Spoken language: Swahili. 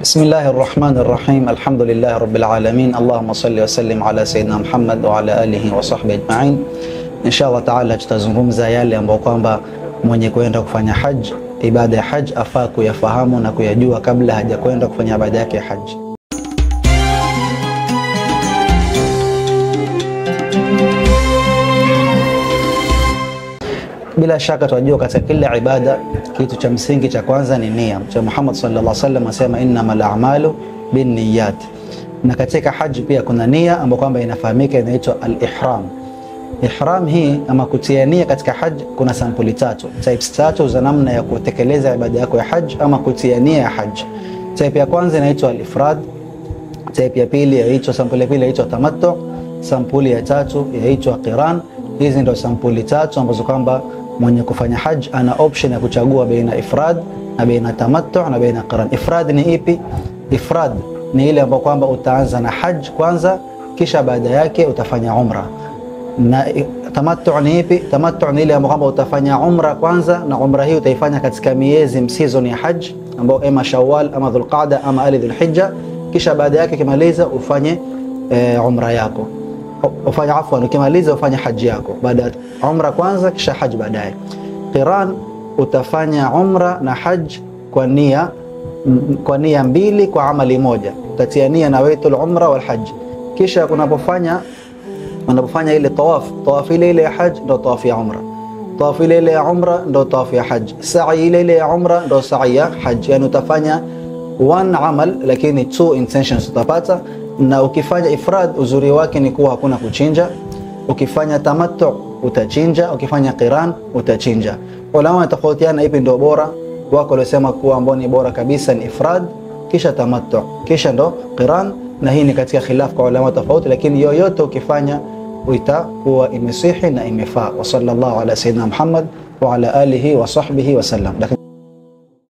Bismillahir Rahmanir Rahim. Alhamdulillahi Rabbil Alamin. Allahumma salli wa sallim ala Sayyidina Muhammad wa ala alihi wa sahbihi ajma'in. Inshallah taala tutazungumza yale ambayo kwamba mwenye kwenda kufanya haj, ibada ya haj afaa kuyafahamu na kuyajua kabla hajakwenda kufanya ibada yake ya haj. Bila shaka tunajua katika kila ibada kitu cha msingi cha kwanza ni nia. Mtume Muhammad sallallahu alaihi wasallam asema innamal a'malu binniyat. Na katika haji pia kuna nia ambayo kwamba inafahamika inaitwa al-ihram. Ihram hii ama kutia nia katika haji kuna sampuli tatu, types tatu za namna ya kutekeleza ibada yako ya haji ama kutia nia ya haji. Type ya kwanza inaitwa al-ifrad, type ya pili inaitwa sampuli ya pili inaitwa tamattu, sampuli ya tatu inaitwa qiran. Hizi ndio sampuli tatu ambazo kwamba mwenye kufanya haj ana option ya kuchagua baina ifrad na baina tamattu na baina qiran. Ifrad ni ipi? Ifrad ni ile ambayo kwamba utaanza na haj kwanza kisha baada yake utafanya umra. Na tamattu ni ipi? Tamattu ni ile ambayo kwamba utafanya umra kwanza, na umra hii utaifanya katika miezi season ya haj ambayo ema Shawwal ama Dhulqa'da ama ali Dhulhijja, kisha baada yake ukimaliza ufanye umra yako. Ufanye afwan, ukimaliza ufanye haji yako baada ya umra kwanza kisha haji baadaye. Qiran utafanya umra na haji kwa nia mbili kwa amali moja. Utatia nia na waitul umra wal hajj. Kisha unapofanya ile tawaf, tawaf ile ile ya haji ndio tawaf ya umra. Tawaf ile ile ya umra ndio tawaf ya haji. Sa'i ile ile ya umra ndio sa'i ya haji. Yani utafanya one amal lakini two intentions utapata. Na ukifanya ifrad uzuri wake ni kuwa hakuna kuchinja. Ukifanya tamattu utachinja, ukifanya qiran utachinja. Ulama wanatofautiana ipi ndio bora. Wako walisema kuwa ambao ni bora kabisa ni ifrad kisha tamattu kisha ndo qiran, na hii ni katika khilaf kwa ulama tofauti, lakini yoyote ukifanya itakuwa imesihi na imefaa. Wa sallallahu ala sayyidina Muhammad wa ala alihi wa sahbihi wasallam.